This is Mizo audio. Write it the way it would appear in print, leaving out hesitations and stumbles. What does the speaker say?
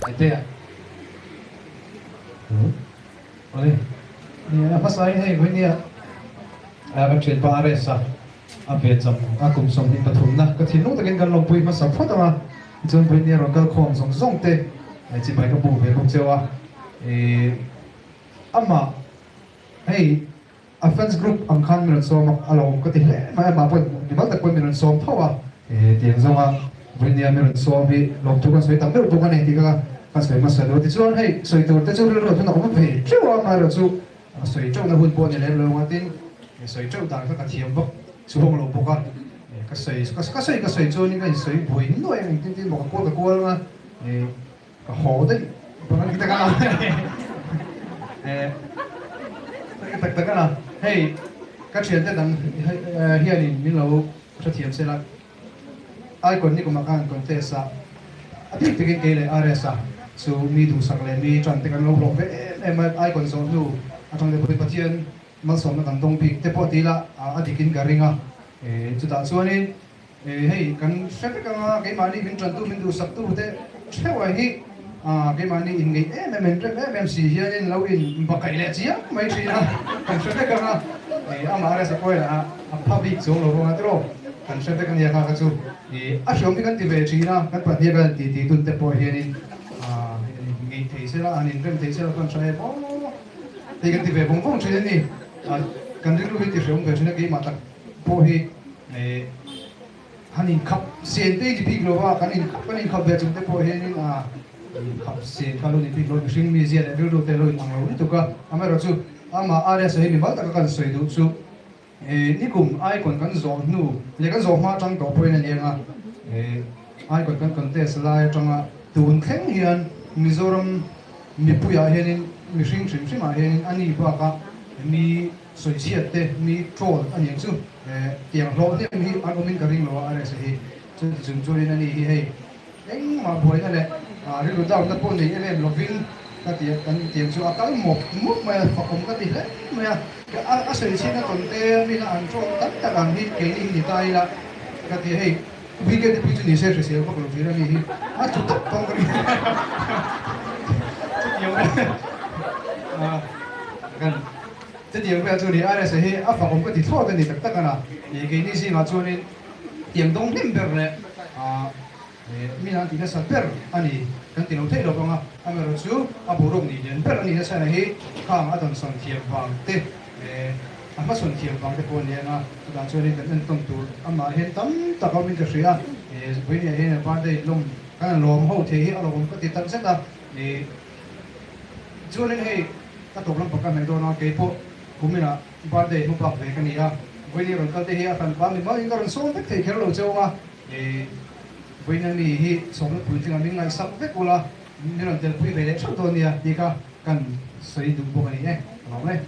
Taitea. Awle. Nia, a hmasa in hei vawinia kan thianpa RS a a piancham a kum 23 na ka thinlung takin kan lawmpui hmasa phawt ang a, tichuan vawinia rawn kal khawm zawng zawng te chibai ka buk ve bawk cheu a, ih amah hei A fans group ang khan min rawn sawm a, a lo awm ka ti hle mai, amah pawhin mimal tak pawhin min rawn sawm tho a, tiang zawnga vawinia min rawn sawm hi lawmthu kan sawi tam deuh bawk a ni tih kha ka sawi hmasa deuh a. Tichuan hei sawi tur te chu rilru ah chuan a awm ve teuh a, amaherawh chu sawi teuhna hun pawh a ni lem lo ang a, tin sawi teuh dan kha ka thiam vak chuang lo bawk a, ka sawi ka sawi ka sawi chuanin ka insawi buai nuai a, engtin tin maw ka kual ka kual ang a. Ka haw daih bang tak a tak tak a hei ka thiante dang hianin min lo hrethiam sela icon ni kumah khan contest a a bik takin kei leh RS a chu mi duhsak leh mi tan te kan lo hlawh ve em em a icon zawh hnu atang te pawhin Pathian malsawmna kan dawng bik te pawh ti ila a dikin ka ring a chutah chuanin Hei kan hre vek ang a, keimahni min tantu min duhsaktu te theuh hi keimahni inngeih em em in rem em em si hianin lo in bakaih leh chiang mai thin a, kan hre vek ang a, amah resa pawhin a pha bik chuang lo vang a tiraw, kan hre vek ania kha kha chu a hriawm hi kan ti ve thin a, kan pahnih a kan ti ti tun te pawh hianin inngeih thei sela an inrem thei sela chuan tha em aw hei kan ti ve vawng vawng thin a ni, kan rilru hi ti hriawm ve thin a keimah tak pawh hi. Han inkhap sen te i ni bik lo a, kan inkhap kan inkhap ve chung te pawh hianin a inkhap sen kha lo ni bik lo, mihring mizia leh rilru te lo inang lo lutuk a, amaherawhchu amah RSA hi mimal taka kan sawi duh chu nikum icon kan zawh hnu leh kan zawh hma atang tawh pawhin a ni ang a, icon kan contest lai atanga tun thleng hian Mizoram mipuiah hianin mihring hrim hrimah hianin a ni bakah mi Sawichhiat te mi troll a niang chu tiang hlawh hnem hi an awmin ka ring lo a RSA hi chuti chung chuanin a ni hi hei engmah buaina leh rilru down na pawh nei em em lovin ka ti kan tiang chu a kal mawp mawp mai a fakawm ka ti hle mai a a sawichhiatna tawn te mina an troll tam tak ang hi keini hi ni ta ila ka ti hei weekend te pawh chu ni se hrisel vak lo thin a ni hi a chu tawp tawng ka ring chutiang kan Chutiang vel chu ni RSA hi a fak awm ka ti thlawt a ni tak tak a na. Keini zingah chuanin tiang dawng hnem ber leh mi an ti nasa ber a ni kan ti lo theih lo vang a, amaherawh chu a boruak ni lian ber a ni nasa na hi khang a dawnsawn thiam vang te a hmasawn thiam vang te pawh a ni ang a, chutah chuanin kan entawn tur amah hian tam tak a awmin ka hria a, vawiin hian a birthday lawm kan lawm ho thei hi a lawmawm ka ti tak zet a. Chuanin hei ka tawp lampang ka hnaih dawn a, keipawh kuminah birthday hmu bak ve ka ni a, vawiin rawn kal te hi a hran pa mimal in ka rawn sawm vek thei kher lo cheu a, vawiin ami hi sawmna puitling ah min ngaihsak vek ula, min rawn telpui ve leh theuh dawn nia tih kha kan sawi duh bawk a ni e, ka lawm e.